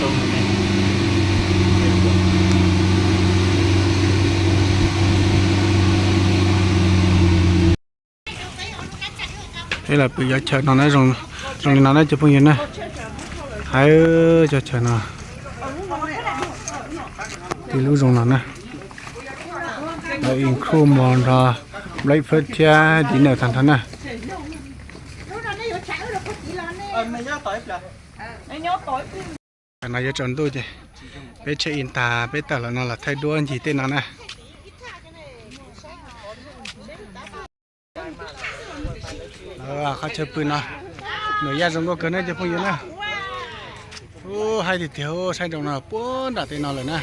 Peb los pw cov chaw no na, zoo li no na cov phooj ywg na. Hais cov chaw no, tib lub zoo no na. Lawv include mov nrog breakfast thiab dinner tag nrho na. Tam no yuav tsaus ntuj ces peb check in tas peb tawm los no los thaij duab ncig tej no na. Qhov chaw pw no, nws yaj zoo nkauj kawg na cov phooj ywg na. Ub, haib tiag tiag, saib nrau no puag nram tej no lawm na.